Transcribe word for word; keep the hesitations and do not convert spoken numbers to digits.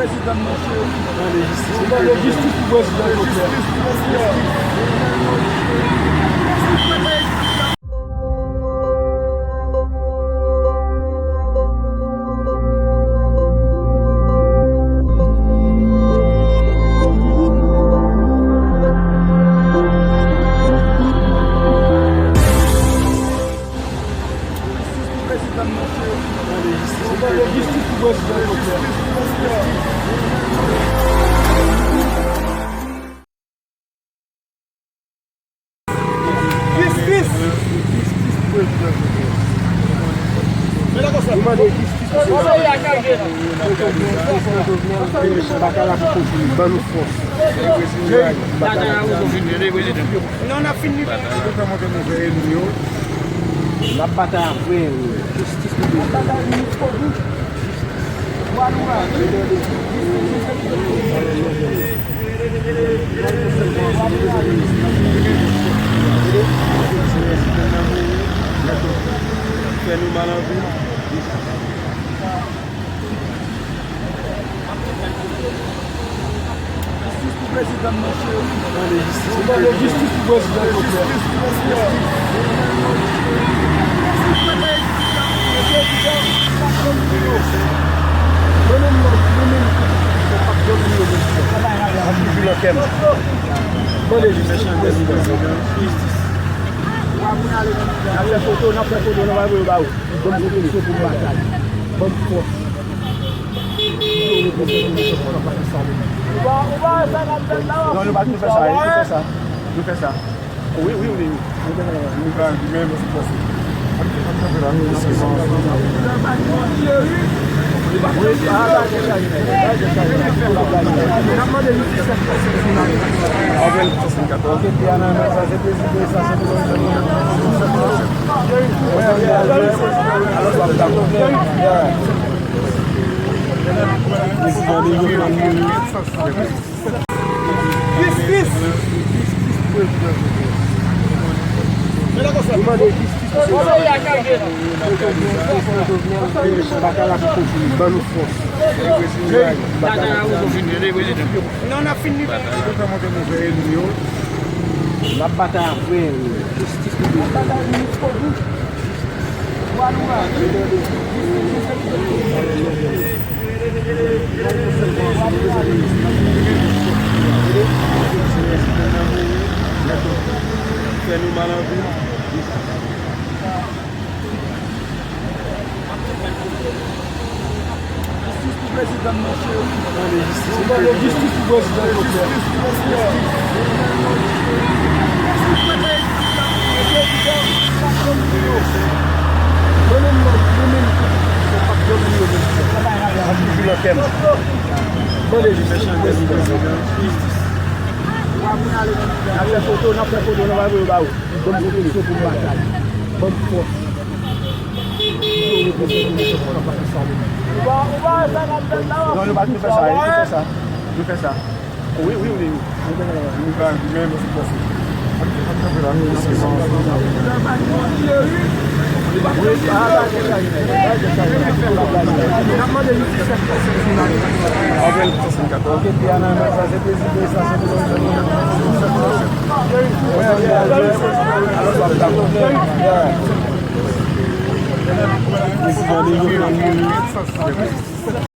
Prezidan mwen cheri. Mande jistis pou prezidan. Mande jistis pou prezidan. Jistis pou prezidan mwen cheri. Jistis pou prezidan. Jistis. Jistis pou prezidan. Nou mande jistis pou prezidan. Batay la pou kontinye. Ban nou fòs. Non, n ap fin li. N ap batay avè l. Jistis pou prezidan. Fè nou mal anpil. Jistis pou prezidan mwen cheri. Mande jistis. Mande jistis pou prezidan. Jistis pou prezidan. Mande jistis pou prezidan. N ap fè foto, n ap fè foto, n ap voye ba ou. Ban m foto, foto pou m batay. Ban m fòs. Non, nou pa, nou fè sa, nou fè sa. Nou fè sa. Wi, wi, wi, wi. Nou fè sa, nou fè sa. Jistis! Batay la pou kontinye. Ban nou fòs. Non, n ap fin li. N ap batay avè l. Jistis pou prezidan. Fè nou mal anpil. Jistis pou prezidan mwen cheri. Mande jistis pou prezidan. Mande jistis pou prezidan. N ap fè foto, n ap fè foto, n ap voye ba ou. Ban m foto, foto pou m batay. Ban m fòs. Non, nou pa, nou fè sa, nou fè sa. Nou fè sa. Wi, wi, wi, wi. Nou fè sa, nou fè sa. Prezidan Jovenel Moïse.